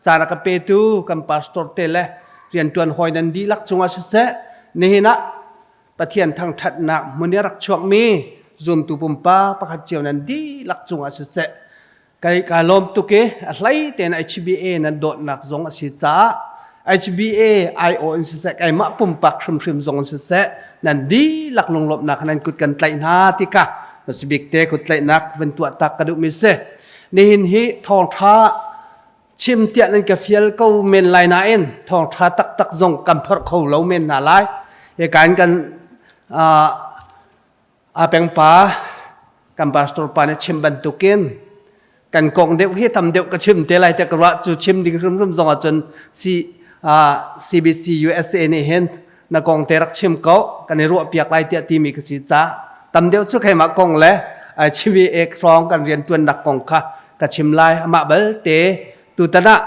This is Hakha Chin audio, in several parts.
Caan a ka petu kan pastor te le rianṭuan hawi nan dihlak cungah siseh, nihin ah Pathian thangṭhatnak hmun i rak chuakmi zumtu pumpak pakhat cio nan dihlak cungah siseh, kai ka lawm tuk i a hlei tein HBA nan dawtnak zong a si caah HBA IO in siseh, keimah pumpak hrimhrim zong in siseh, nan dihlak lunglawmhnak nan kut kan tlaih hna ti kha masibik te kut tlaihnak van tuah tak ka duhmi si. Nihin hi thawngṭha chim tiah nan ka fial ko men lai nain thawngṭha taktak zong kan phorh kho lo men hna lai. Hika in kan a pengpa kan pastor pa nih chim bantukin kan kong deuh hi tam deuh ka chim te lai te ka ruah cu chim ding hrimhrim zong ahcun C, CBC USA nih hin na kong te rak chim ko kan i ruah piak lai tiah timi ka si ca tam deuh cu keimah kong le chimi ek hrawng kan rian tuannak kong kha ka chim lai. Amah balte tutan ah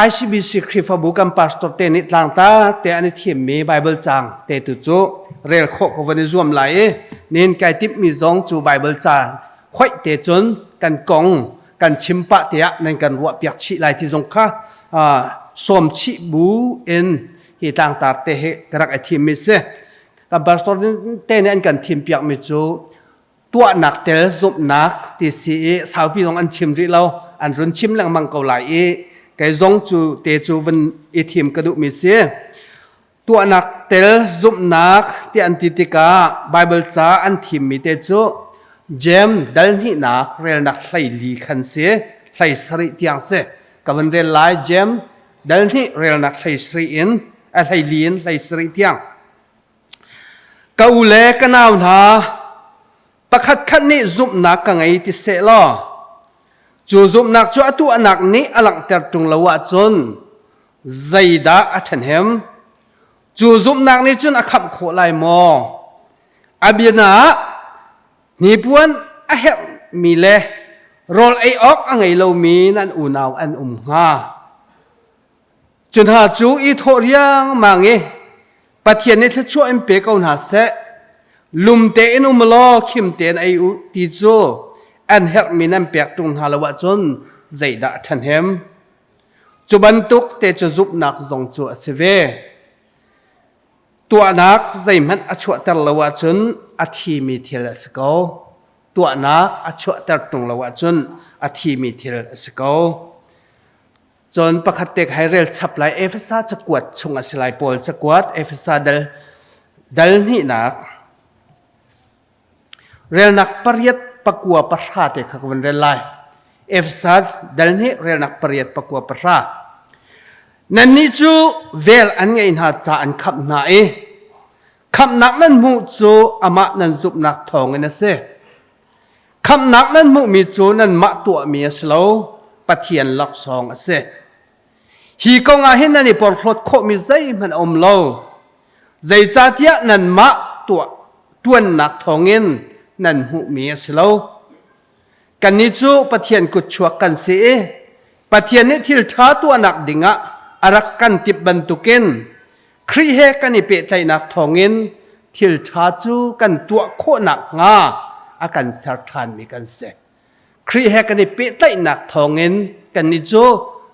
ICBC Khrihfabu kan pastor te nih tlangtar te an i thimmi Bible cang te tu cu rel khawh ko van i zuam lai i nin kai timhmi zong cu Bible ca khoih te cun kan kong kan chim pah tiah nan kan ruah piak chih lai ti zong kha sawm chih bu in hi tlangtar te hi ka rak i thimmi si. Kan pastor te nih an kan thim piakmi cu tuahnak tel zumhnak ti si i saupi zong an chim rih lo, an run chim lengmang ko lai i kei zong cu te cu van i thim ka duhmi si. Tuahnak tel zumhnak ti an ti tikah Bible ca an thimmi te cu Jeim dal hnihnak relnak 14 khan si, 17 tiang si. Ka van rel lai. Jeim dal hnih relnak 17 in a 14 in 17 tiang. Ka u le ka nau hna, pakhat khat nih zumhnak ka ngei ti seh law cu zumhnak cu a tuahnak nih a langhter ṭung lo ahcun zeidah a ṭhahnem? Cu zumhnak nih cun a khamh khawh lai maw? A biana ah hnipuan a herhmi le rawl ei awk a ngei lomi nan unau an um hnga. Cu hna cu i thawh riangmang i Pathian nih thluachuah in pe ko hna seh. Lum tein um law khim tein ei u ti cu an herhmi nan pek ṭung hna lo ahcun zeidah a ṭhahnem? Cu bantuk te cu zumhnak zong cu a si ve. Tuahnak zeihmanh a chuahter lo ahcun a thimi thil a si ko. Tuahnak a chuahter ṭung lo ahcun a thimi thil a si ko. Cun pakhat te hai rel chap lai. Efesa cakuat chung a si lai, Paul cakuat Efesa dal dal hnihnak relnak 8, 9, 10 te kha ka van rel lai. Efesa dal hnih relnak 8, 9, 10. Nannih cu vel an ngeih hna ca an khamh hna i khamhnak nan hmuh cu amah nan zumhnak thawngin a si. Khamhnak nan hmuhmi cu nanmah tuahmi a si lo, Pathian laksawng a si. Hi kong ah hin nan i porhlawt khawhmi zeihmanh a um lo. Zeicahtiah nanmah tuah ṭuannak thawngin nan hmuhmi a si lo. Kannih cu Pathian kutchuak kan si i Pathian nih thil ṭha tuahnak dingah a rak kan timh bantukin Khrih he kan i pehtlaihnak thawngin thil ṭha cu kan tuah khawh nakhnga a kan ser ṭhanmi kan si. Khrih he kan i pehtlaihnak thawngin kannih cu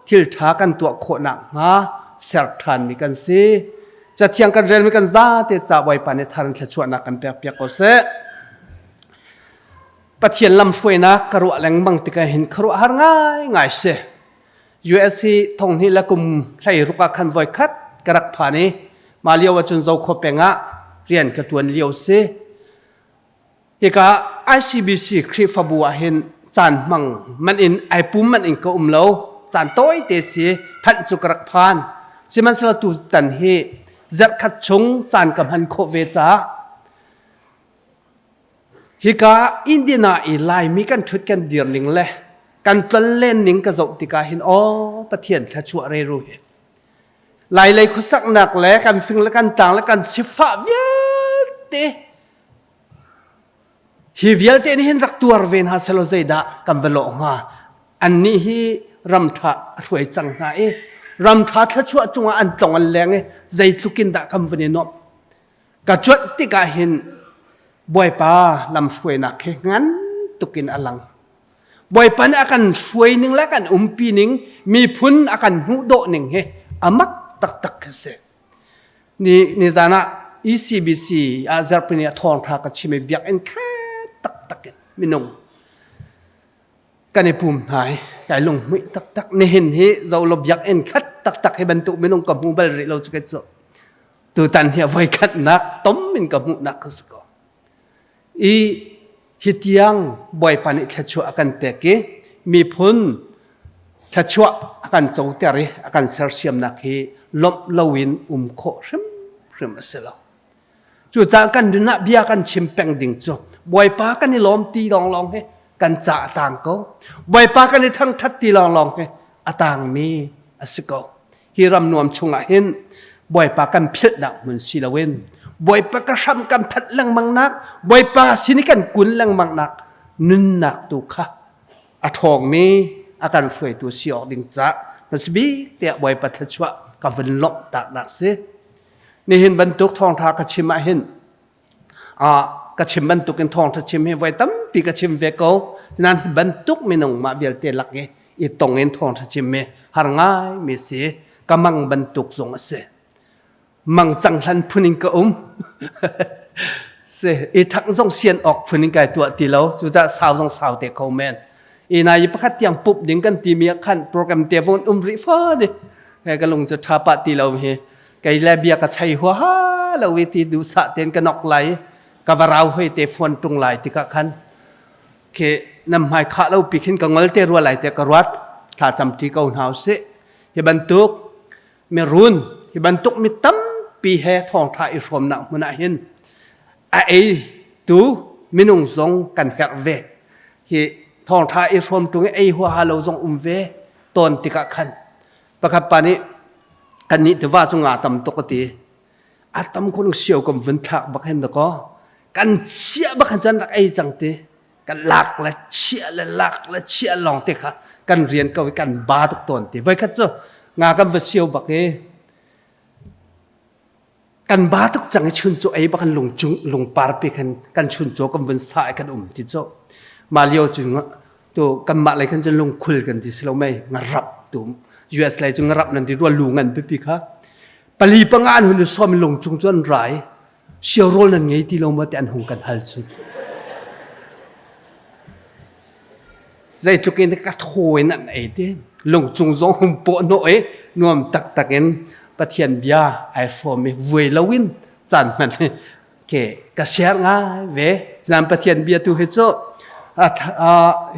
thil ṭha kan tuah khawh nakhnga ser ṭhanmi kan si. Cathiang kan relmi kan zate ca Bawipa nih thar in thluachuahnak kan pekpiak ko seh. Pathian lamhruainak ka ruah lengmang tikah hin khuaruahhar ngaingai si. US hi thonghnih le kum 16 ah khan voikhat ka rak phan i mah lio ahcun Zokhua peng ah rian ka ṭuan lio si. Hika ICBC Khrihfabu ah hin caan hmang man in ai pum man in ka um lo. Caan tawite si phanh cu ka rak phan. Sihmanhsehlaw tutan hi zarhkhat chung caan ka hman khawh ve caah hika Indiana i Laimi kan ṭhut kan dir ning le kan tlonlen ning ka zoh tikah hin aw, Pathian thluachuah reru hi Lailei khuasaknak le kan fing le kan tlang le kan sifah vialte hi vialte nih hin rak tuar ve hna selaw zeidah kan va lawh hnga? Annih hi ram ṭha a hruai cang hna i ram ṭha thluachuah cungah an tlong an leng i zeitluk in dah kan van i nuamh ka cuanh tikah hin Bawipa lamhruainak hi ngan tukin a lang. Bawipa nih a kan hruai ning le a kan umpi ning, miphun a kan hmuh dawh ning hi a mak taktak khi si. Ni nizan ah ECBC ah zarhpini ah thawngtha ka chim i biakinn khat taktak in minung kan i pum hna i kai lunghmuih taktak. Nihin hi zolo biakinn khat taktak hi bantuk minung ka hmu bal rih lo cu kai cu. Tutan hi a voikhatnak tom in ka hmuhnak ka si ko. I hi tiang Bawipa nih thluachuah a kan pek i miphun thluachuah a kan coter i a kan sersiamnak hi lawmh loin um khawh hrimhrim a si lo. Cucaah kan nun ah bia kan chim peng ding cu Bawipa kan i lawm ti lawnglawng hi kan ca a tang ko. Bawipa kan i thangṭhat ti lawnglawng hi a tangmi a si ko. Hi ram nuam chungah hin Bawipa kan philhnak hmun si loin Bawipa ka hram kan phanh lengmang nak Bawipa sin i kan kun lengmang nak nunnak tu kha a ṭhawngmi a kan hruaitu si awk ding ca hmasabik tiah Bawipa thluachuah ka vun lawmh taknak si. Nihin bantuk thawngṭha ka chim ah hin ka chim bantukin thawngṭha chim hi voi tampi ka chim ve ko. Nain hi bantuk minung mah vialte lak i i tong in thawngṭha chim hi har ngai mi si. Ka mang bantuk zong a si. Mang cang hlan phun in ka um. si i ṭhang zong sian awk phun in kai tuah ti lo. Cucaah sau zong sau te kho men. I na i pakhat tiang pup ding kan timi ah khan program te von um rih fa di. Ka lung cu ṭha pah ti lo hi. Kei le bia ka chei huaha lo i ti duhsah tein ka nok lai ka va rau hoi te phone tung lai tikah khan khi nam hmai khah lo pi khin ka ngol te rua lai te ka ruat thla cam ṭi ko hna usih hi bantuk mirun hi bantuk mi tampi he thawngṭha i hrawmnak hmun ah hin a ei tu minung zong kan herh ve hi thawngṭha i hrawm ṭung i ei huaha lo zong um ve tawn tikah khan Pakhat pa nih kannih tiva cu nga tam tuk a ti. A tam khun sio kan vun thlak bak hin dakaw. Kan chiah bak hin cun rak ei cang ti. Kan lak le chiah le lak le chiah lawng te kha kan rian ko i kan ba tuk tawn ti. Voikhat cu nga kan va sio bak i kan ba tuk cang i chuncaw ei bak kan lungcung lungpar pi khan kan chuncaw kan vun sa i kan um ti cu ma lio cu tu kanmah lei khan cun lungkhul kan ti si lo mei ngarap tu US lei cu ngarap nan ti rua lu ngan pipi kha pali panga an hun som lungcung cu an rai sio rawl nan ngei ti lo ma ti an hung kan hal cu Zeitluk in ka thaw in an ei ti. Lungcung zong hung pawh hnawh i nuam taktak in Pathian bia ai hrawm i vuai loin caan hman hi ke ka share ngai ve. Nan Pathian bia tu hi cu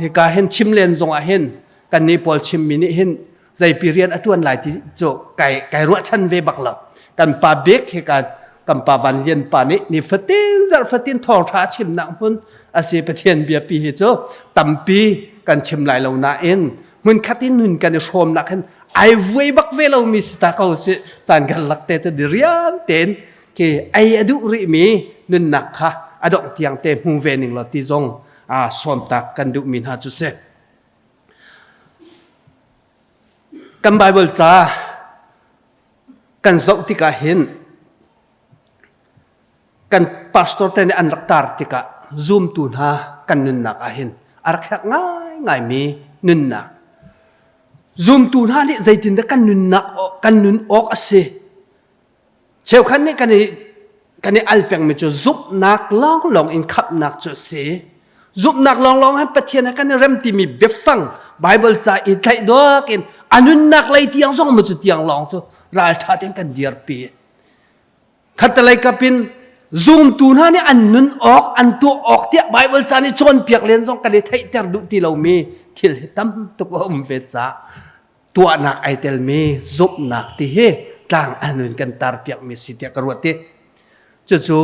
hika hin chim len zong ah hin kan nih pawl chimmi nih hin zeipi rian a ṭuan lai ti cu kai kai ruahchan ve bak lo. Kan pa bik hika kan pa Van Lian pa nih nifatin zarh fatin thawngṭha a chimnak hmun a si Pathian biapi hi cu tampi kan chim lai lo nain hmunkhat in nun kan i hrawmnak hin ai vuai bak ve lomi si ta ko si caan kan lak te cu diriam tein ke ei a duh rihmi nunnak kha a dongh tiang te hmu ve ning law ti zong a sawmtak kan duhmi hna cu si. Kan Bible ca kan zoh tikah hin kan pastor te nih an rak tar tikah zumtu hna kan nunnak ah hin a rak herh ngaingaimi nunnak zumtu hna nih zeitindah kan nunnak kan nun awk a si cheukhat nih kan i kan i al pengmi cu zumhnak lawnglawng in khamhnak cu a si zumhnak lawnglawng hin Pathian he kan i rem timi biafang Bible ca i tlaih duak in a nunnak lei tiang zong mu cu tiang lawng cu ralṭha tein kan dirpi khattelei kap in zumtu hna nih an nun awk an tuah awk tiah Bible ca nih cawnpiak len zong kan i theihter duh ti lomi thil hi tam tuk a um ve caah tuahnak ai telmi zumhnak ti hi tlang an in kan tarpiakmi si tiah ka ruat i cucu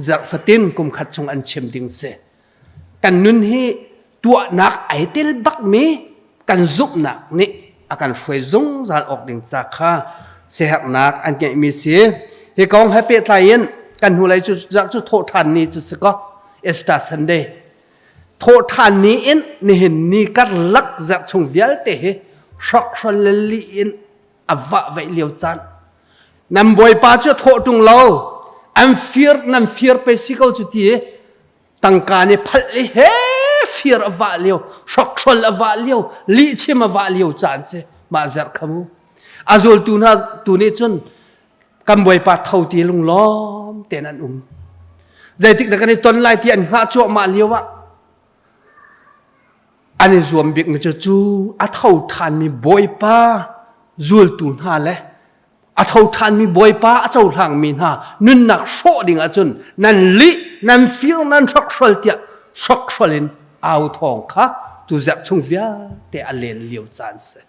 zarh fatin kum khat chung an chim ding si kan nun hi tuahnak ai tel bakmi kan zumhnak nih a kan hruai zungzal awk ding ca kha siaherhnak an ngeihmi si hi kong he pehtlai in kan hnulei cu cu thawhṭhan ni cu si ko Easter Sunday Thawhṭhan ni in nihin ni karlak zarh chung vialte hi hrokhrawl le lih in a vahvaih lio caan. Nan bawipa cu a thawh ṭung lo. An fir nan fir pe si ko cu ti i tangka nih phalh i he fir a vah lio, hrokhrol a vah lio, lihchim a vah lio caan si. Mah zerh kha mu. A zultu hna tu nih cun kan Bawipa tho ti lunglawm tein an um. Zeitik dah kan i ton lai ti an hngah cuahmah lio ah an i zuam bikmi cu cu a tho ṭhanmi Bawipa zultu hna le a tho ṭhanmi Bawipa a cohlangmi hna nunnak hrawh ding ahcun nan lih nan fir nan hrokhrol tiah hrokhrol in au thawng kha tuzerh chung vialte a len lio caan si.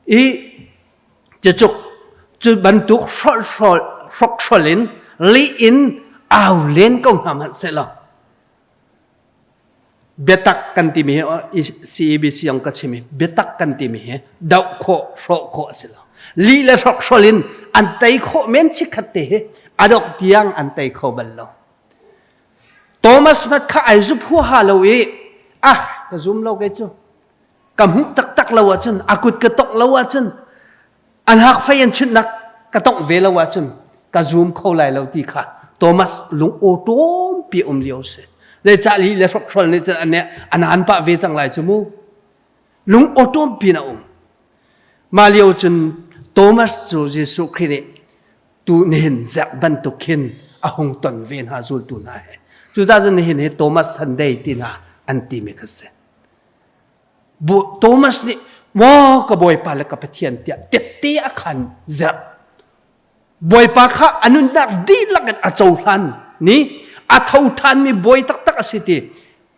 I cucuk cu bantuk hrokhrol in lih in au len ko hna hmanh sehlaw biatak kan timi hi CEBC ang ka chim i biatak kan timi hi doh khawh hrawh khawh a si lo. Lih le hrokhrol in an tei khawh men chikkhat te hi a dok tiang an tei kho bal lo. Thomas hmat kha ai zup huaha lo i ah ka zum lo kei cu ka hmuh taktak lo ahcun a kut ka tongh lo ahcun an hak fei an chunhnak ka tongh ve lo ahcun ka zum kho lai lo ti kha Thomas lung awṭawm pi um lio si. Zeicah li le hrokhrol nih cun a naan pah ve cang lai cu mu. Lung awṭawm pin a um. Mah lio cun Thomas cu Jesuh Khrih nih tu nihin zerh bantuk khin a hung ton ve hna zultu hna he. Cucaah cun nihin hi Thomas Sunday ti hna an timi kha si. Thomas nih maw ka Bawipa le ka Pathian tiah tette a khan zerh. Bawipa kha a nunnak dihlak in a cohlan ni a tho ṭhanmi bawi taktak a si ti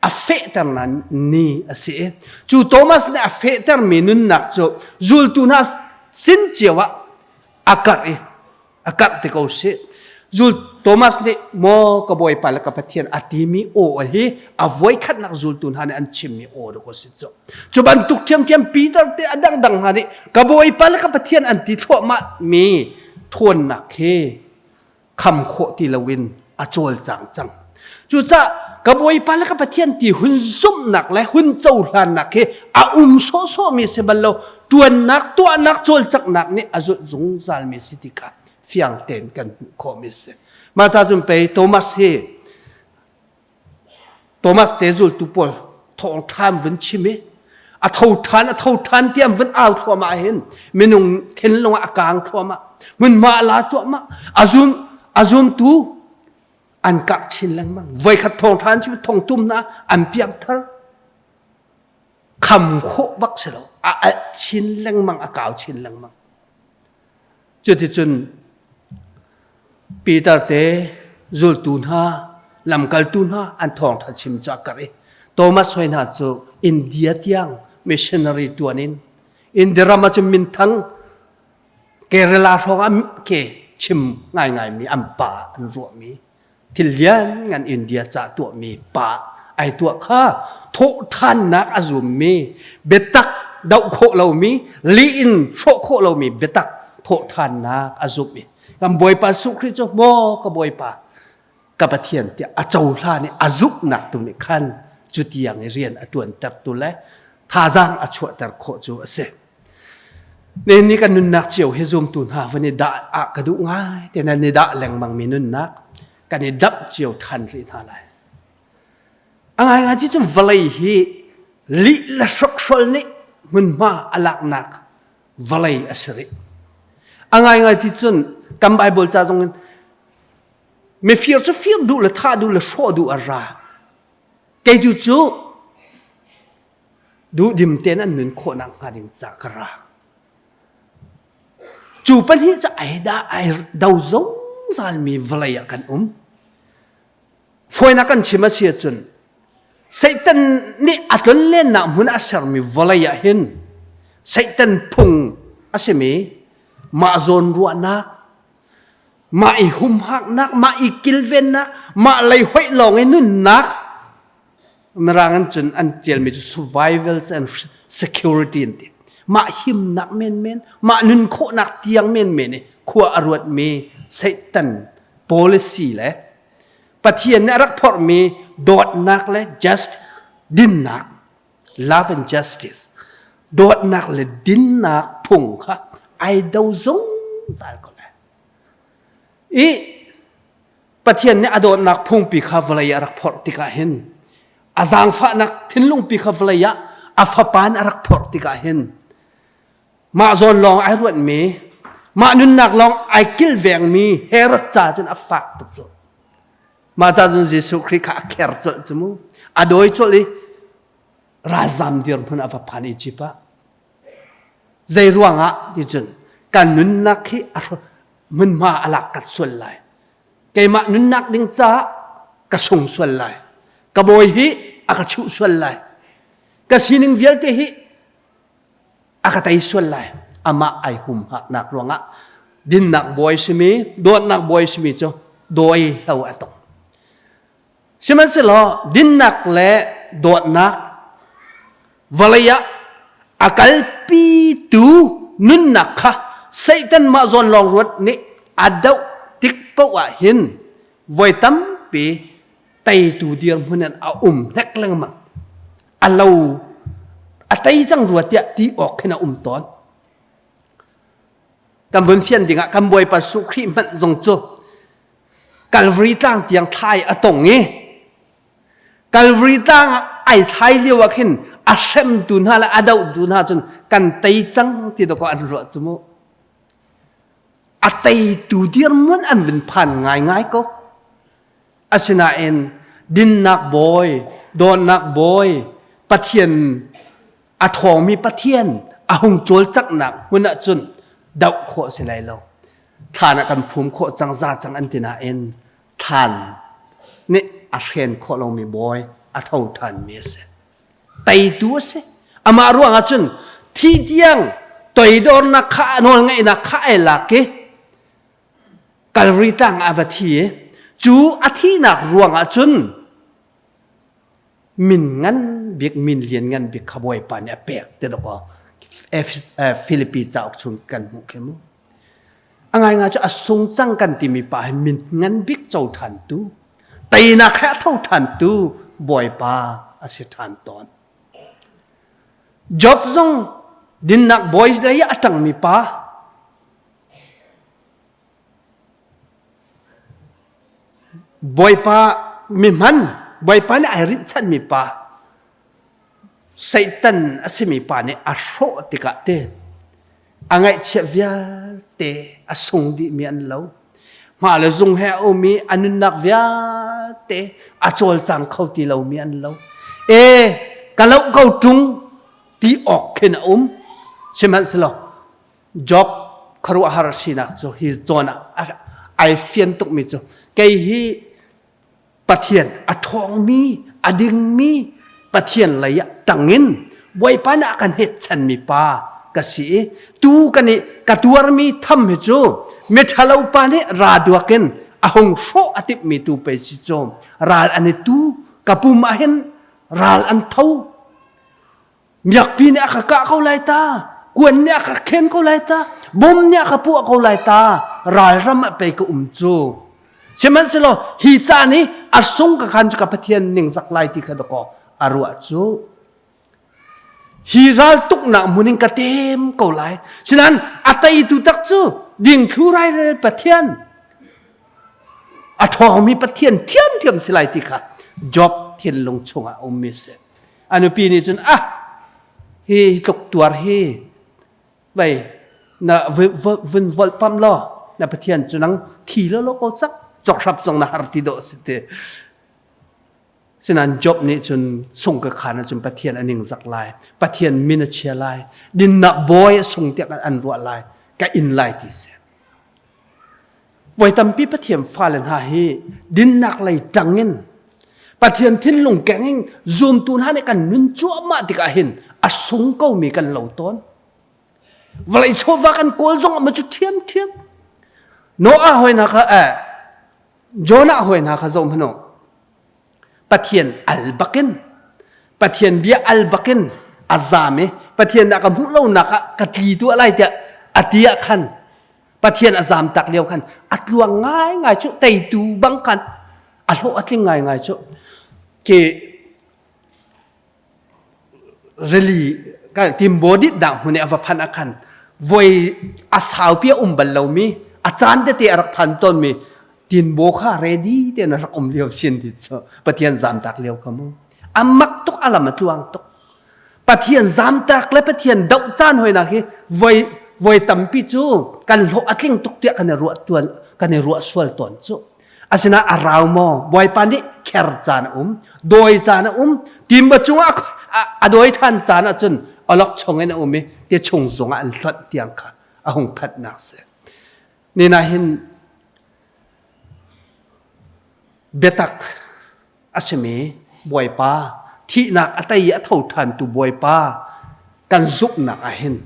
a fehter ni a si i cu Thomas nih a fehtermi nunnak cu zultu hna sin cio ah a karh i a karh ti ko sih. Zul Thomas nih maw ka Bawipa le ka Pathian a timi aw hi a voikhatnak zultu hna nih an chimmi aw dawk a si cu. Cu bantuk ṭhiamṭhiam Peter te a dangdang hna nih ka Bawipa le ka Pathian an ti thluahmah mi ṭhawnnak hi kham khawh ti loin a cawlcang cang. Cucaah ka Bawipa le ka Pathian ti hun zumhnak le hun cohlannak hi a um sawhsawhmi si bal lo ṭuannak tuahnak cawlcanghnak nih a zulh zungzalmi si ti kha fiang tein kan hmuh khawhmi si. Mah ca cun pei Thomas hi Thomas te zultu pawl thawngṭha an vun chim i a tho ṭhan a tho ṭhan ti an vun au thluahmah hin minung thinlung ah a kaang thluahmah hmunhma a la cuahmah a zum a zumtu an karh chin lengmang voikhat thawngṭha an chim thongtum hna an piangthar kham khawh bak si lo a alh chin lengmang a kau chin lengmang Cuticun Peter te zultu hna, lamkaltu hna an thawngṭha chim cu a karh i Thomas hoi hna cu India tiang missionary ṭuan in India ram ah cun minthang Kerala hrawng ah ke chim ngaingaimi an pa an ruahmi thil lianngan India ca tuahmi pa ai tuah kha thawhṭhannak a zummi biatak doh khawh lomi lih in hrawh khawh lomi biatak thawhṭhannak a zumh i kan Bawipa Jesuh Khrih cu maw ka Bawipa ka Pathian tiah a cohlan i a zumhnak tu nih khan cu tiang i rian a ṭuantertu le thazaang a chuahter khawh cu a si. Nihin ni kan nunnak cio hi zumtu hna van i dah ah ka duh ngai te nan i dah lengmang mi nunnak kan i damh cio than rih hna lai. A ngaingai ti cun vawlei hi lih le hrokhrol nih hmunhma a laknak vawlei a si rih. A ngaingai ti cun kan Bible ca zong in mifir cu fir duh le thah duh le hrawh duh a ra. Kei tu cu duhdim tein an nun khawhnak hnga ding ca ka ra. Cu pahnih cu ai dah ai do zungzalmi vawlei ah kan um. Fawinak kan chim a si ahcun Satan nih a tlonlennak hmun a sermi vawlei ah hin Satan phung a simi mah zawn ruahnak, mah i humhaknak, mah i kilvennak, mah lei hoih lawng i nunnak Mirang an cun an tialmi cu survival and security an ti. Mah himnak menmen, mah nun khawhnak tiang menmen i khua a ruatmi Satan policy le Pathian nih a rak phorhmi dawtnak le just dinnak, love and justice, dawtnak le dinnak phung kha ai do zungzal ko lai. I Pathian nih a dawtnak phungpi kha vawlei ah a rak phorh tikah hin. A zaangfahnak thinlungpi kha vawlei ah a fapa in a rak phorh tikah hin mah zawn lawng ai ruatmi, mah nunnak lawng ai kilvengmi Herod ca cun a fak tuk cu. Mah ca cun Jesuh Khrih kha a kher colh cu mu. A dawi colh i ralzam dirhmun a va phan Egypt ah. Zei ruangah ti cun kan nunnak hi a hmunhma a lak kat sual lai. Keimah nunnak ding caah ka sung sual lai. Ka bawi hi a ka chuh sual lai. Ka sining vialte hi a ka tei sual lai. Amah ai humhaknak ruangah dinnak bawi simi, dawtnak bawi simi cu dawi hlo a tong. Sihmanhsehlaw dinnak le dawtnak vawlei ah a kalpitu nunnak kha Satan mah zawn lawng ruat nih a doh tik paoh ah hin voi tampi teitu dirhmun in a um hnek lengmang. A lo a tei cang rua tiah ti awk khin a um tawn. Kan vun fian dingah kan Bawipa Jesuh Khrih hmanh zong cu Calvary tlang tiang thlai a tong i Calvary tlang ah ai thlai lio ah khin a hremtu hna le a dohtu hna cun kan tei cang ti dawkaw an ruah cu mu. A teitu dirhmun an vun phan ngaingai ko. Asinain dinnak bawi, dawtnak bawi, Pathian a ṭhawngmi Pathian a hung cawlcanghnak hmun ahcun doh khawh si lai lo. Thlan ah kan phum khawh cang za cang an ti nain thlan nih a hren khawh lomi bawi a tho ṭhanmi a si. Teitu a si. Amah ruangah cun thi tiang toidornak kha nawlngeihnak kha ai lak i Calvary tlang ah a va thi i cu a thihnak ruangah cun min ngan bik min lian ngan bik kha Bawipa nih a pek ti dawk Philippi cauk chung kan hmuh khi mu. A ngaingai cu a sung cang kan timi pa hi min ngan bik co ṭhantu teinak he a tho ṭhantu Bawipa a si ṭhan tawn. Job zong dinnak bawi lei a ṭangmi pa Bawipa mihman, Bawipa nih ai rinhchanmi pa, Satan a simi pa nih a hrawh tikah te a ngaihchiah vialte a sung dihmi an lo. Hma le zung he a um i a nunnak vialte a cawlcang kho ti lomi an lo. E, ka loh ko ṭung ti awk khin a um. Sihmanhsehlaw Job khuaruahhar sinak cu hi zawn ah ai fian tukmi cu kei hi Pathian a ṭhawngmi a dingmi Pathian lei ah tangin Bawipa nih a kan hetchanmi pa ka si i tu kan i ka tuarmi tham hi cu miṭhalo pa nih ra duak in a hung hrawh a timhmi tu pei si cu ral an i tu ka pum ah hin ral an tho Miakpi nih a ka kah ko lai ta, kuan nih a ka khen ko lai ta, bom nih a ka puah ko lai ta, ralram ah pei ka um cu. Sihmanhsehlaw hi caan hi a sung ka khan cu ka Pathian ningzak lai ti kha dakaw a ruah cu. Hi ral tuknak hmun in ka tem ko lai. Sinain a teitu tak cu dingthlu rairel Pathian a ṭhawngmi Pathian ṭhiamṭhiam si lai ti kha Job thinlung chungah a ummi a si. A nupi nih cun ah hi tluk tuar hi vei na vun volhpam law na Pathian cu nang thi lo lo ko cak cawkhrap zong na har ti dawh si ti. Sinain Job nih cun sung ka khan ahcun Pathian a ningzak lai, Pathian min a chia lai, dinnak bawi a sung tiah an ruah lai, ka in lai ti si. Voi tampi Pathian fale hna hi dinnak lei ṭang in Pathian thinlung keng in zumtu hna nih kan nun cuahmah tikah hin a sung komi kan lo tawn. Vawlei chawva kan kawl zong ah cu ṭhiamṭhiam. Noah hawi hna kha eh, Jonah hawi hna kha zoh hmanh u. Pathian al bakin Pathian bia al bakin a zam i Pathian dah ka hmuh lonak ah ka tli tuah lai tiah a ti ah khan Pathian a zam tak lio khan a tluang ngaingai cu teitu bang khan a hlawh a tling ngaingai cu ke rili timbo dit dak hmun i a va phan ah khan voi a saupi a um bal lomi a caan tete a rak phan tawnmi tinbo kha ready tein a rak um lio sin ti cu Pathian zamtak lio kha mu. A mak tuk a lam a tluang tuk. Pathian zamtak le Pathian doh caan hoinak hi voi voi tampi cu kan hlawh a tling tuk tiah kan i ruah tuan kan i ruah sual tawn cu. Asinain a rau maw? Bawipa nih kher caan a um, dawi caan a um, timba cungah a dawi ṭhan caan ahcun awlok chung in a um i ti chung zongah an hlonh tiang kha a hung phanhnak si. Nina hin biatak a simi Bawipa thihnak a tei i a tho ṭhantu Bawipa kan zumhnak ah hin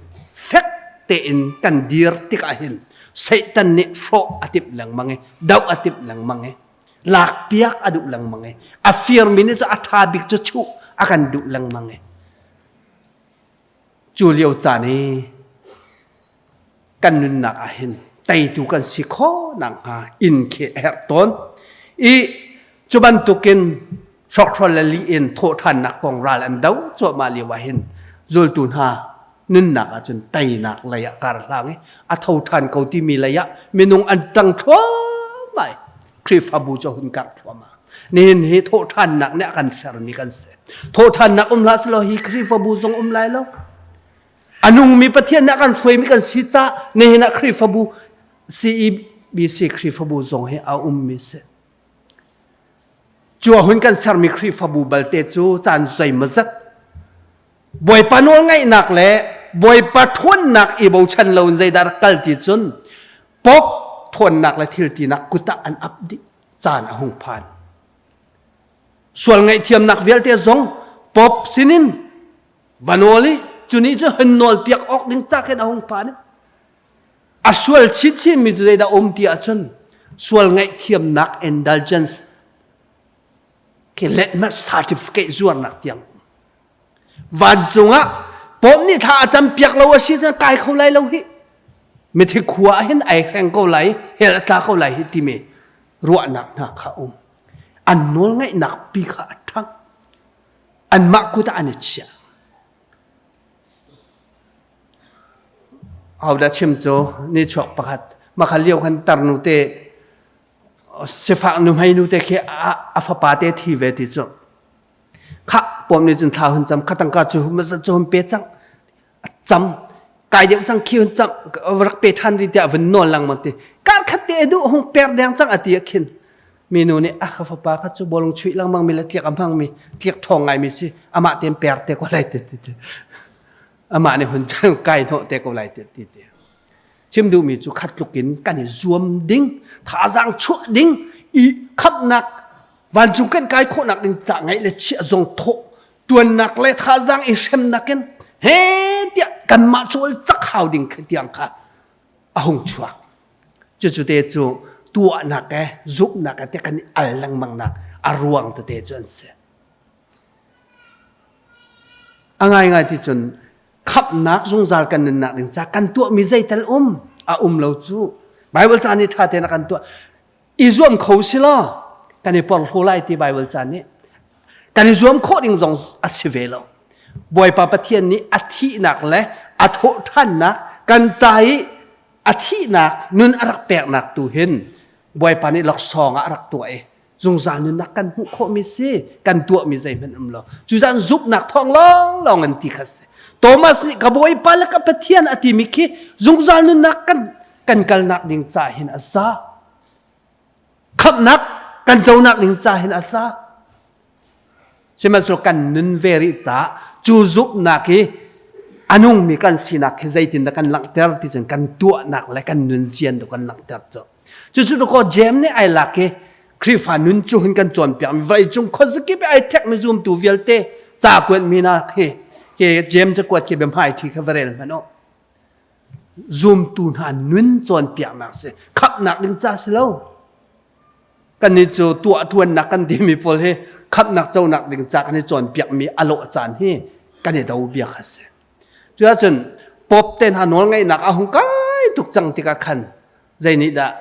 fek tein kan dir tikah hin Satan nih hrawh a timh lengmang i doh a timh lengmang i lakpiak a duh lengmang i a firmi nih cu a ṭha bik cu chuh a kan duh lengmang i cu lio caan i kan nunnak ah hin teitu kan si khawh nakhnga inn khi a herh tawn i cu bantukin hrawkhrol le lih in thawhṭhannak kong ral an do cuahmah lio ah hin zultu hna nunnak ahcun teinak lei ah kar hlang i a tho ṭhan ko timi lei ah minung an ṭang thluahmah i Khrihfabu cu hun karh thluahmah. Nihin hi thawhṭhannak nih a kan sermi kan si. Thawhṭhannak um hlah selaw hi Khrihfabu zong um lai lo. A nungmi Pathian nih a kan hruaimi kan si caah nihin ah Khrihfabu CEBC Khrihfabu zong hi a ummi si. Cu a hun kan sermi Khrihfabu balte cu caan zeimawzat Bawipa nawlngaihnak le Bawipa ṭhawnnak i bochan loin zeidah rak kal ti cun pop ṭhawnnak le thil tinak kut ah an ap dih caan a hung phan. Sual ngaihthiamnak vialte zong pop sinin va nawl i cu nih cu hun nawl piak awk ding ca khin a hung phan i a sual chinchin mi cu zeidah um ti ahcun sual ngaihthiamnak indulgence khi letmat certificate zuarnak tiang vancung ah pawm nih thla a cam piak lo a si cun kai kho lai lo hi mithi khua ah hin ai hreng ko lai hell a tla ko lai hi timi ruahnak hna kha um an nawl ngaihnak pi kha a ṭhang anmah kut ah an i chiah. Hodah chim cu nichuak pakhat makha lio khan tarnu te sifak nuhmei nu te khi a fapa te thi ve ti cu kha pom nih cun thla hun cam kha tangka cu cu hun pe cang a cam kai deuh cang khi hun cam rak pe ṭhan rih tiah vun nawl lengmang ti kar khat te duh hung per deng cang a ti ah khin minu nih a ka fapa kha cu bawlung chuih lengmang mi le tliak a hmang mi tliak ṭhawng ngai mi si amah tein per te ko lai ti ti ti amah nih hun kai hnawh te ko lai ti ti ti chim duhmi cu khat tluk in kan i zuam ding thazaang chuah ding i khamhnak vancung kan kai khawhnak ding ca ngaih le chiah zong thawh tuannak le thazaang i hremnak in he tiah kanmah cawl cak hau ding tiang kha a hung chuak cucu te cu tuahnak e zumhnak e te kan i al lengmang nak a ruang tete cu an si a ngaingai ti cun khamhnak zungzal kan nunnak ding ca kan tuahmi zeital um a um lo cu Bible ca nih ṭha tein a kan tuah i zuam kho si law kan i porhlaw lai ti Bible ca nih kan i zuam khawh ding zong a si ve lo Bawipa Pathian nih a thihnak le a thawhṭhannak kan ca i a thihnak nun a rak peknak tu hin Bawipa nih laksawng ah a rak tuah i zungzal nunnak kan hmuh khawhmi si kan tuahmi zeihmanh um lo cuzan zumhnak thawng lawnglawng an ti kha si Thomas nih ka Bawipa le ka Pathian a timi khi zungzal nunnak kan kan kalnak ding ca hin a za khamhnak kan conak ding ca hin a za sihmanhsehlaw kan nun ve rih caah cu zumhnak hi a nungmi kan sinak hi zeitindah kan langhter ti cun kan tuahnak le kan nunzian tu kan langhter cu cucu dakaw Jeim nih ai lak i Khrihfa nun cu hin kan cawnpiak mi vawleicung khuazakip i ai thekmi zumtu vialte ca kuanmi nak hi hi Jeim cakuat khi biahmai thi kha va rel hmanh u Zumtu hna nun cawnpiaknak si khamhnak ding ca si lo. Kannih cu tuah ṭuannak kan timi pawl hi khamhnak conak ding ca kan i cawnpiakmi a lawh caan hi kan i do bia kha si. Cuahcun Pope te hna nawlngeihnak a hung kai tuk cang tikah khan zei nih dah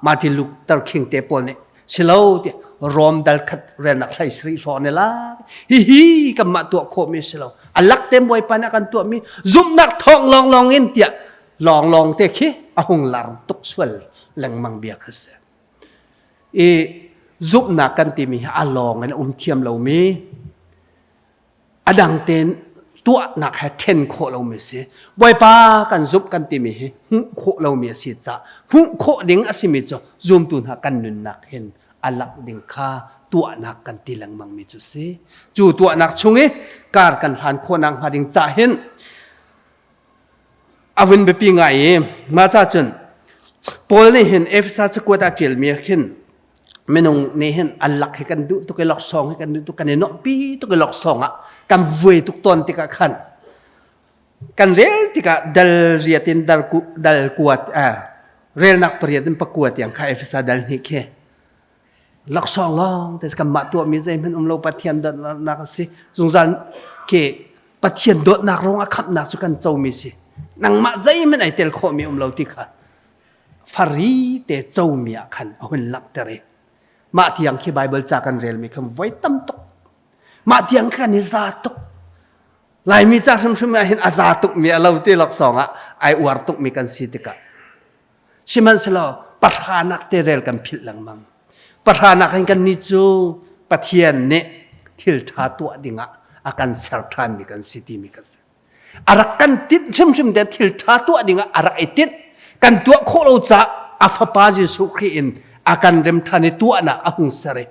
Martin Luther King te pawl nih silo ti Rom dal khat relnak hlei sri hrawh ne la hihi kanmah tuah khawhmi si lo a lak te Bawipa nih a kan tuahmi zumhnak thawng lawnglawng in tiah lawnglawng te khi a hung lar tuk sual lengmang bia kha si i. Zumhnak kan timi hi a lawng in a um thiam lomi a dang tein tuahnak he ṭhen khawh lomi a si. Bawipa kan zumh kan timi hi hmuh khawh lomi a si caah hmuh khawh ding a simi cu zumtu hna kan nunnak hin a langh ding kha tuahnak kan ti lengmangmi cu si. Cu tuahnak chung i kar kan hlan khawhnak hnga ding cah hin a vun biapi ngai i mah ca cun Paul nih hin Efesa cakuat ah ṭialmi ah khin minung nih hin an lak hi kan duh tuk i laksawng hi kan duh tuk kan i nuamhpi tuk i laksawng ah kan vuai tuk tawn tikah khan kan rel tikah dal riat in dal ku dal kuat eh relnak pariat in pakua tiang kha Efesa dal hnih khi laksawng lawng te kanmah tuahmi zeihmanh um lo Pathian dawtnak a si zungzal khi Pathian dawtnak ruang ah khamhnak cu kan comi si nangmah zeihmanh ai tel khawhmi um lo ti kha fari te comi ah khan a hun langhter i mah tiang khi Bible ca kan relmi khan voi tam tuk mah tiang khan i za tuk Laimi ca hrimhrim ah hin a za tukmi a lo ti laksawng ah ai uar tukmi kan si tikah sihmanhsehlaw pahranak te rel kan philh lengmang pahranak hin kan nih cu Pathian nih thil ṭha tuah dingah a kan ser ṭhanmi kan si timi kan si a rak kan tinh hrimhrim te thil ṭha tuah dingah a rak i tinh kan tuah khawh lo caah a fapa Jesuh Khrih in a kan rem ṭhan i tuahnak a hung ser i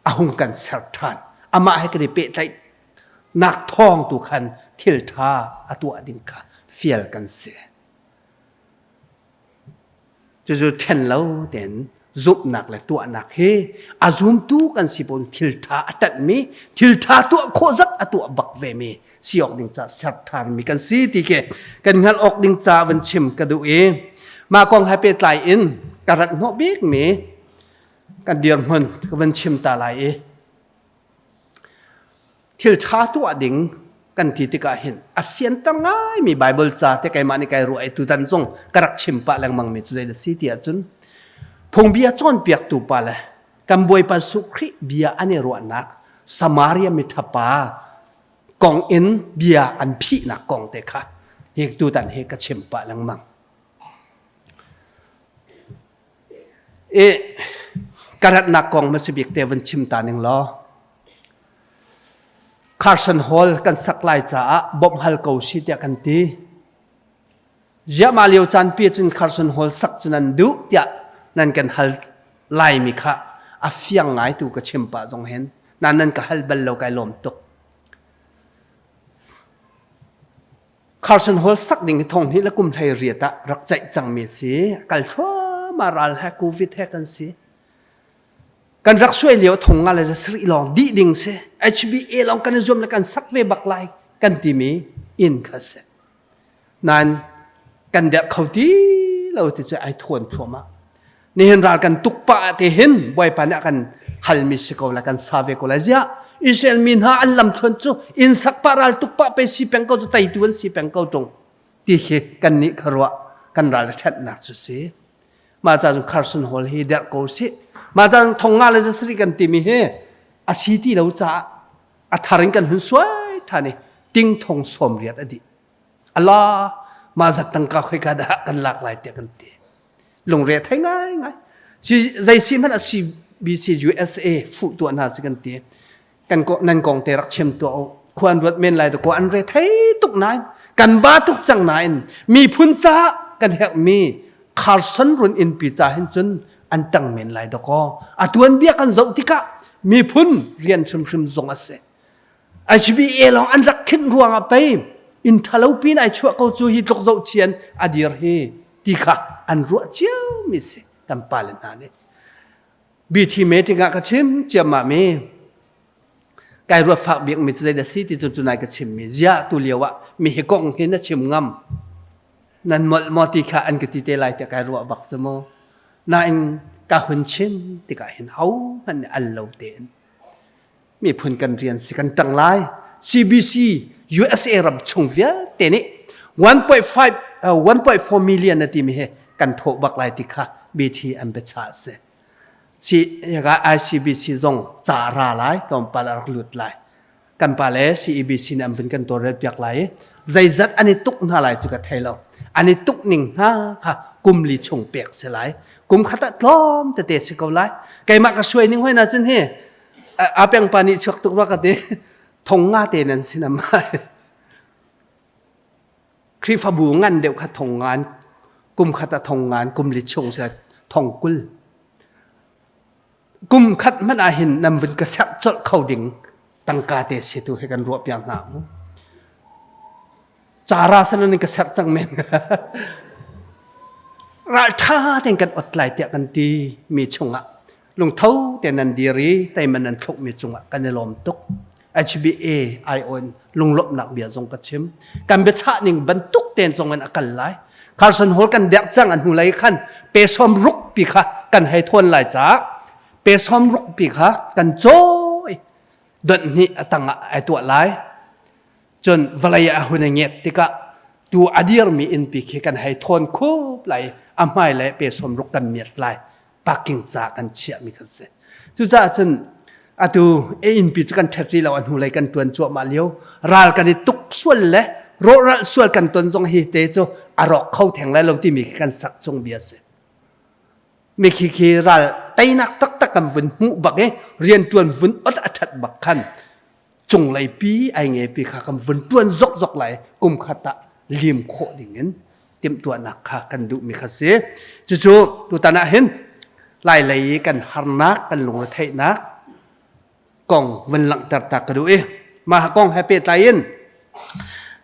a hung kan ser ṭhan amah he kan i pehtlaih nak thawng tu khan thil ṭha a tuah ding kha fial kan si Cucu ṭhen lo tein zumhnak le tuahnak hi a zumtu kan si pon thil ṭha a ṭanhmi thil ṭha tuah khawh zat a tuah bak vemi si awk ding ca ser ṭhanmi kan si ti khi kan hngalh awk ding ca van chim ka duh i mah kong he pehtlai in ka rat hnawh bikmi kan dirhmun ka van chim ta lai i Thil ṭha tuah ding kan ti tikah hin a fianter ngaimi Baibal ca te keimah nih kai ruah i tutan zong ka rak chim pah lengmangmi cu zei a si ti ahcun phungbia cawnpiaktu pa le kan Bawipa Jesuh Khrih bia an i ruahnak Samaria miṭhapa kong in bia an phihnak kong te kha hi tutan hi ka chim pah lengmang. I ka ratnak kong hmasa bik te van chim ta ning law Carson Hall kan sak lai caah bawmh hal ko si tiah kan ti. Ziah mah lio caan pi cun Carson Hall sak cu nan duh tiah nan kan hal laimi kha a fiang ngai tu ka chim pah zong hin nan nan ka hal bal lo kai lawm tuk. Carson Hall sak ding hi thong hnih le kum hlei riat ah rak ceih cangmi a si. Kal thluahmah ral he COVID he kan si. Kan rak suai lio thong nga le zasarih lawng dih ding si. HBA lawng kan i zuam le kan sak ve bak lai kan timi inn kha si. Nain kan derh kho ti lo ti cu ai thuan thluahmah. Nihin ral kan tuk pah te hin Bawipa nih a kan halmi si ko lai kan sa ve ko lai. Ziah Israel mi hna an lamthluan cu inn sak pah ral tuk pah pe si peng ko cu teitu an si peng ko ṭung ti khi kan nih kha ruah kan ral a ṭhatnak cu si. Mah ca cun Carson Hall hi derh ko sih. Mah ca cun thong nga le zasarih kan timi hi a si ti lo caah a thar in kan hun suai ṭhan i ting thong sawm riat a dih. Allah mah zat tangka khoika dah kan lak lai tiah kan ti. Lungre thei ngaingai. Si zei si hmanh ah CBC USA fuh tuah hna si kan ti. Kan ko nan kong te rak chim tuah u. Khuan ruat men lai ko an re thei tuk nain kan ba tuk cang nain miphun ca kan herhmi Carson run inn pi ca hin cun an tang men lai dakaw. A tuan bia kan zoh tikah miphun rian hrimhrim zong a si. HBA lawng an rak khinh ruangah pei inn ṭhalo pin ai chuah ko cu hi tluk zohchian a dir hi ti kha an ruah ciomi si kan pale hna nih. BT meeting ah ka chim ciammah mi kai ruat fak bik mi cu zeidah si ti cu tunai ka chim mi ziah tu lio ah mi hi kong hi na chim ngam nan molh maw ti kha an ka ti te lai tiah kai ruah bak cu mu nain ka hun chim tikah hin ho hmanh nih al lo tein miphun kan rian si kan ṭang lai CBC USA ram chung vialte nih 1.5 1.4 million na timi he kan thawh bak lai ti kha BT an biachah a si si hika ICBC zong ca ra lai tlawmpal a rak lut lai kan pa le CEBC nih an vun kan tawlrel piak lai i. Zeizat an i tuk hna lai cu ka thei lo. An i tuk ning hna kha kum li chung pek si lai. Kum khat ah tlawm tete si ko lai. Keimah ka suai ning hoi na cun hi a peng pa nih chuak tuk rua ka ti. Thong nga te nan sin amai. Khrihfabu ngan deuh kha thong ngan kum khat ah thong ngan kum li chung si thong kul. Kum khat hmanh ah hin nan vun ka serh colh kho ding tangka te si tu he kan ruah piak hna mu. Cara san in ka serh cang men. Ral tha ten kan ot lai tiah kan ti mi chungah lungtho te nan dir i teiman nan thluk mi cungah kan i lawm tuk. HBA ai on lunglawmhnak bia zong ka chim. Kan biachah ning bantuk ten zong in a kal lai. Carson Hall kan derh cang an hnu lei khan pe som ruk pi kha kan hei thawn lai caah pe som ruk pi kha kan cawi donh hnih a tangah ai tuah lai. Cun vawlei ah a hun i nget tikah tu a dirmi innpi khi kan hei thawn khup lai a hmai le pe som ruk kan miat lai. Parking ca kan chiahmi kha si. Cucaah cun atu e innpi cu kan ṭhet rih lo a hnulei kan ṭuan cuahmah lio ral kan i tuk sual le rawhral sual kan ton zong hi te cu a rawk kho theng lai lo timi khi kan sak chung bia si. Mi khi khi ral teinak taktak kan vun hmuh bak i rianṭuan vun ot a ṭhat bak khan cunglei pi ai nge pi kha kan vun tuan zokzok lai kum khat ah lim khawh ding in timhtuahnak kha kan duhmi kha si. Cucu tutan ah hin lai lei i kan harnak kan lungretheihnak kong vun langhter ta ka duh i mah kong he pehtlai in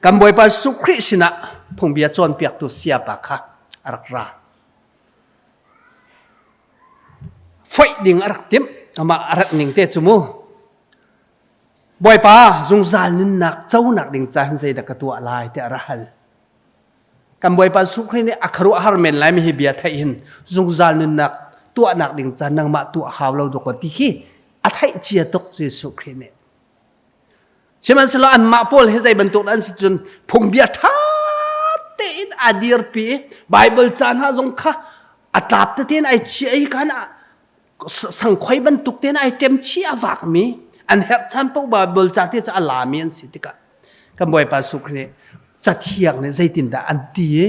kan Bawipa Jesuh Khrih sinah phungbia cawnpiaktu sayapa kha a rak ra. Foih ding a rak timh amah a rat ning te cu mu Bawipa zungzal nunnak conak ding ca hin zeidah ka tuah lai tiah a ra hal. Kan Bawipa Jesuh Khrih nih a khuaruahhar men lai mi hi bia theih hin zungzal nunnak tuahnak ding ca nangmah tuah hau lo dawk ti khi a theih cia tuk Jesuh Khrih nih. Sihmanhsehlaw anmah pawl hi zei bantuk an si cun phungbia ṭha tein a dirpi i Bible ca hna zong kha a tlap tete in ai chiah i kan sangkhoi bantuk tein ai ṭem chih a vakmi an herh chan paoh Bible ca te cu a lami an si tikah kan Bawipa Jesuh Khrih nih cathiang nih zeitindah an ti i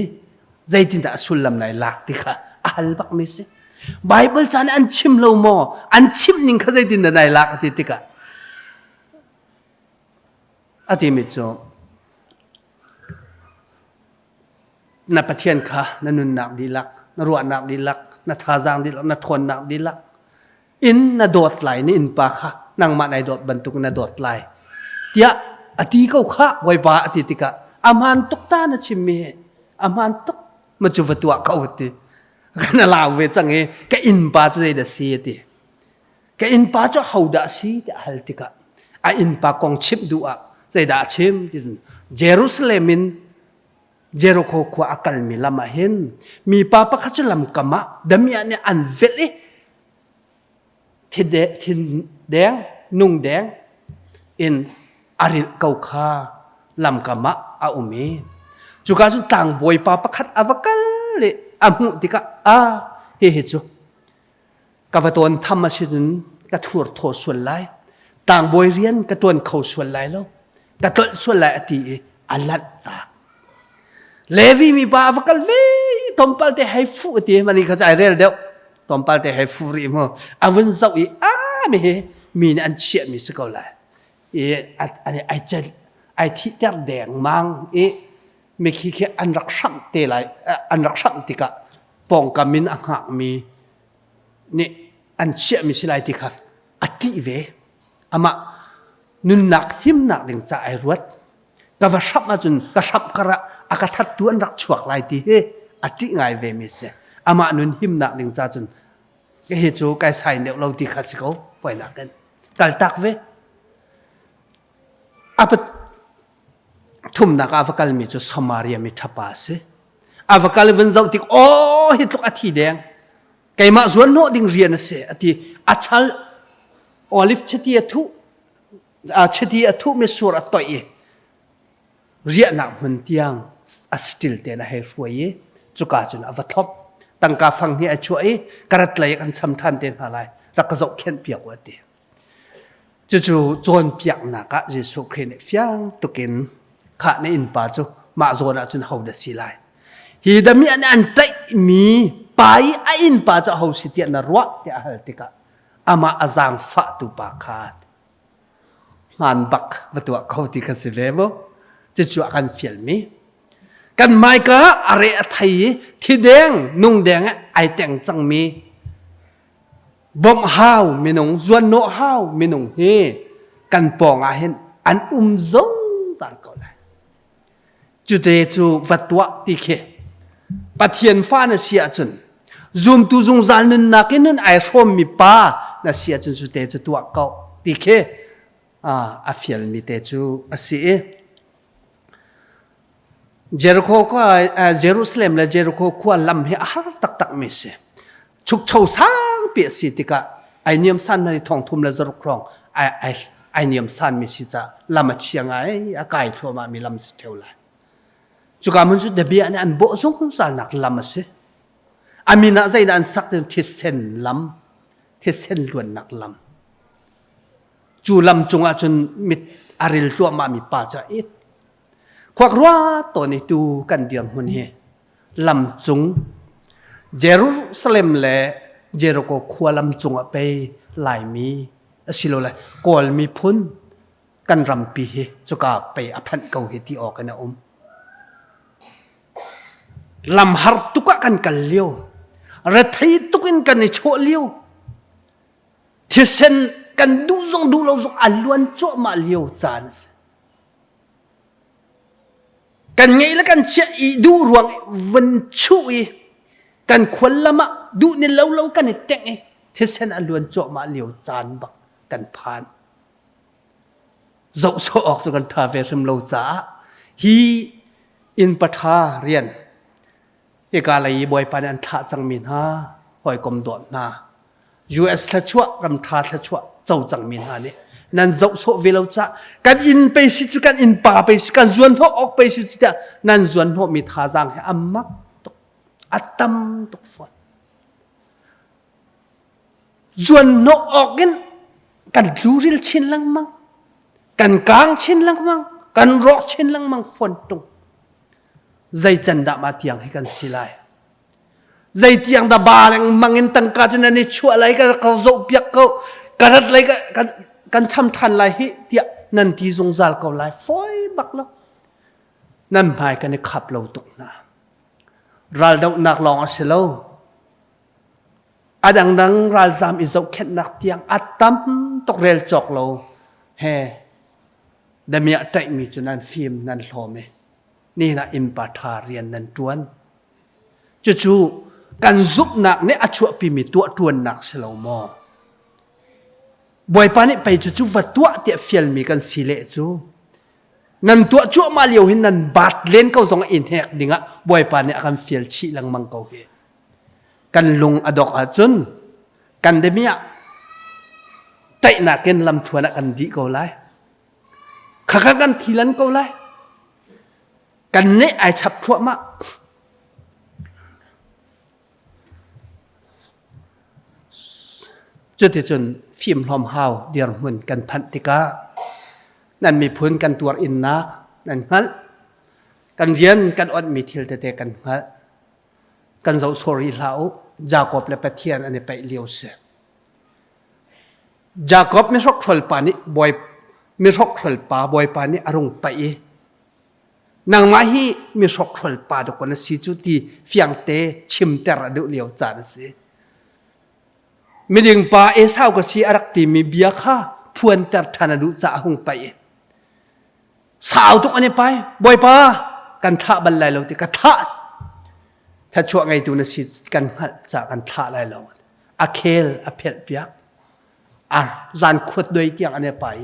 zeitindah a sullam lai lak ti kha a hal bakmi si. Bible ca nih an chim lo maw? An chimh ning kha zeitindah nai lak a ti tikah a timi cu Na Pathian kha na nunnak dihlak, na ruahnak dihlak, na thazaang dihlak, na ṭhawnnak dihlak in na dawt lai, na innpa kha nangmah nai dawt bantuk na dawt lai tiah a ti ko kha Bawipa a ti tikah a hmaan tuk ta na chimmi hi a hmaan tuk ma cu va tuah ko ti kan lau ve cang i ka innpa cu zeidah si a ti Ka innpa cu hodah a si tiah a hal tikah a innpa kong chimh duh ah zeidah a chim ti Jerusalem in Jericho khua a kalmi lam ah hin mipa pakhat cu lamkam ah damiah nih an velh i thin deng nung deng in a rilh ko kha lamkam ah a um i cuka cu tlangbawipa pakhat a va kal i a hmuh tikah a hihi cu Ka va tawn tham a si cun ka thur thaw sual lai. Tlangbawi rian ka ṭuan kho sual lai lo. Ka tlolh sual lai a ti i a lanh tak. Levi mipa a va kal ve tlawmpal te hei fuh a ti mani kha cu ai rel deuh tlawmpal te hei fu rih mu a vun zoh i a mi hi mi nih an chiahmi si ko lai i ai ai thihter dengmang i mikhi khi an rak hramh te lai an rak hramh tikah pawngkam in a hngakmi nih an chiahmi si lai ti kha a ṭih ve. Amah nunnak himnak ding ca ai ruat. Ka va hramh ahcun ka hramh kar ah a ka thattu an rak chuak lai ti hi a ṭih ngai ve mi si. Amah nun himnak ding ca cun hi cu kai sain deuh lo ti kha si ko voinak in kaltak ve. A thumnak ah va kalmi cu Samaria mi ṭhapa a si. A va kal i vun zoh tik aw hi tluk a thi deng. Keimah zuan hnawh ding rian a si a ti. A chal olive chiti a thuh chiti a thuh mi sur a toih i riahnak hmun tiang a still tein a hei hruai i cuka cun a va thlop. Tangka fang hi a chuah i ka rat lei kan cham ṭhan te hna lai rak ka zohkhenh piak u a ti. Cucu cawnpiaknak ah Jesuh Khrih nih fiang tukin Khah na innpa cu mah zawn ah cun ho dah si lai? Hi damiah nih an tlaihmi pa i a innpa cu aho si tiah na ruah tiah a hal tikah amah a zaangfahtu pa kha hmaan bak va tuah ko ti kha si ve mu. Cucu a kan fialmi. Kan hmaika a re a thei i thideng nungdeng ai teng cangmi bawmh hau minung zuannawh hau minung hi kan pawng ah hin an um zungzal ko lai. Cute cu va tuah ti khi Pathian fa na si ahcun zumtu zungzal nunnak in nun ai hrawmmi pa na si ahcun cute cu tuah ko ti khi a fialmi te cu a si i Jericho khua Jerusalem le Jericho khua lam hi a har taktak mi si. Chukcho sangpi a si tikah ai niam san na thong thum le zaruk hrawng ai ai ai niam san mi si ca lam a chia ngai a kai thluahmah mi lam si theu lai. Cuka hmun cu debia nih an bawh zungzal nak lam a si. A min ah zeidah an sak tin thisen lam, thisen luannak lam. Cu lam cungah cun mit a ril tluahmah mi pa cu a it. Khuak ruat tawn i tu kan dirhmun hi lam cung Jerusalem le Jericho khua lam cungah pei Laimi asilole Kawl miphun kan rampi hi cuka pei a phanh ko hi ti awk in a um. Lam har tuk ah kan kal lio, rethei tuk in kan i chawh lio, thisen kan duh zong duh lo zong a luan cuahmah lio caan a si. Kan ngeih le kan chiah i duh ruang van chuh i kan khual lam ah duh ni lo lo kan i tengh i thisen a luan cuahmah lio caan bak kan phan. Zoh sawh awk cu kan ṭha ve hrim lo caah hi inn paṭha rian hika lei i Bawipa nih an thlah cangmi hna hawikom dawt hna US thluachuah ramṭha thluachuah co cangmi hna nih nan zoh sawh ve lo cah kan inn pei si cu kan inn pa pei si kan zuan hnawh awk pei si cu tiah nan zuan hnawhmi thazaang hi a mak tuk a tam tuk fawn zuan hnawh awk in kan tluril chin lengmang kan kang chin lengmang kan rawk chin lengmang fawn tung zei can dah mah tiang hi kan si lai Zeitiang dah ba lengmang in tangka cu nan i chuah lai ka ka zoh piak ko ka rat lai ka kan kan cham than lai hi tiah nan ti zungzal ko lai fawi bak lo nan hmai kan i khap lo tuk hna raldohnak lawng a si lo a dangdang ralzam i zohkhenhnak tiang a tam tuk rel cawk lo he damiah ṭaihmi cu nan fim nan hlawm i nihin ah innpa ṭha rian nan ṭuan Cucu kan zumhnak nih a chuahpimi tuahṭuannak si lo maw? Bawipa nih pei cucu va tuah tiah fialmi kan si leh cu nan tuah cuahmah lio hin nan baat len ko zong in hek dingah Bawipa nih a kan fial chih lengmang ko hi. Kan lung a dok ahcun kan demiah taihnak in lamthuan ah kan dih ko lai. Khakha kan thi lan ko lai. Kan neh ai chap thluahmah. Cuticun fimhlawm hau dirhmun kan phanh tikah nan miphun kan tuar innak nan hngalh. Kan rian kan onhmi thil tete kan hngalh. Kan zoh sawh rih hlah u. Jakob le Pathian an i paih lio si. Jakob mihrokhrol pa nih bawi mihrokhrol pa bawipa nih a rung paih i Nangmah hi mi hrokhrol pa dawk na si cu ti fiangte chimter a duh lio caan a si. Miding pa Esau ka si a rak timi bia kha phuanter ṭhan a duh caah a hung paih. Sau tuk an i pai. Bawipa, kan thlah bal lai lo ti ka thlah. Thlachuah ngeitu na si kan hngalh caah kan thlah lai lo. A khel a phelh piak. A zan khuat doi tiang an i pai.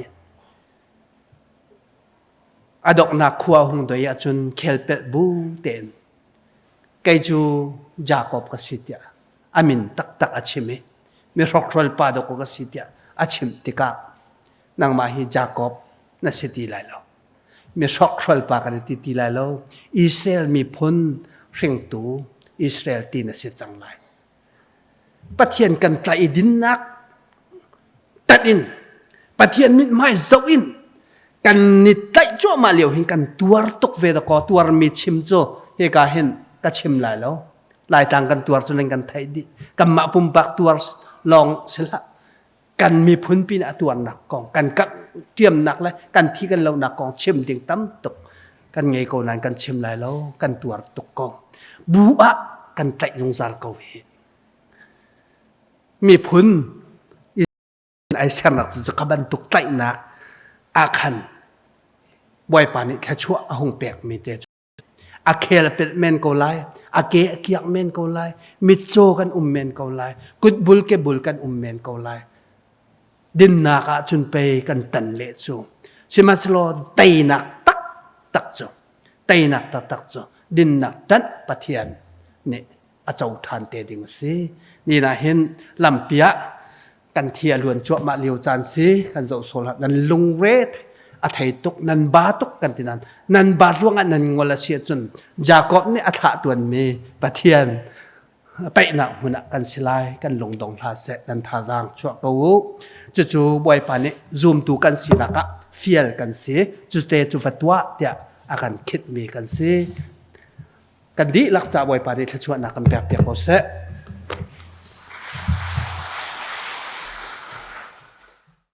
A donghnak khua hung doi ahcun khelpelh bu tein kei cu Jakob ka si tiah a min taktak a chim i mi hrokhrol pa dawk ka si tiah a chimh tikah nangmah hi Jakob na si ti lai lo mi hrokhrol pa kan ti ti lai lo Israel miphun hringtu Israel ti na si cang lai Pathian kan tlaih i dinnak tat in Pathian mithmai zoh in. Kan ni tlaih cuahmah lio hin kan tuar tuk ve dakaw. Tuarmi chim cu hika hin ka chim lai lo. Laitlang kan tuar cu nan kan theih dih. Kanmah pumpak tuar lawng si hlah. Kan miphun pin a tuarnak kong, kan kak ṭiamnak le kan thi kan lonak kong chim ding tam tuk kan ngei ko nain kan chim lai lo. Kan tuar tuk ko. Bu ah kan tlaih zungzal ko hi. Miphun ai sernak cu kha bantuk tlaihnak ah khan Bawipa nih thluachuah a hung pekmi te cu a khel a pelh men ko lai, a ke a kiak men ko lai, mitcaw kan um men ko lai, kutbul kebul kan um men ko lai. Dinnak ah cun pei kan tan leh cu. Sihmanhsehlaw teinak taktak cu, teinak taktak cu dinnak ṭanh Pathian nih a co ṭhan te ding a si. Ni ah hin lampi ah kan thi a luan cuahmah lio caan si kan zoh sual ah nan lungre a thei tuk nan ba tuk kan ti nain nan ba ruangah nan ngol a si ahcun Jakob nih a thlah tuanmi Pathian paihnak hmun ah kan si lai kan lungdong hlah seh nan thazaang chuah ko u. Cucu Bawipa nih zumtu kan sinak ah fial kan si cute cu va tuah tiah a kan khitmi kan si. Kan dihlak ca Bawipa nih thluachuahnak kan pek piak ko seh.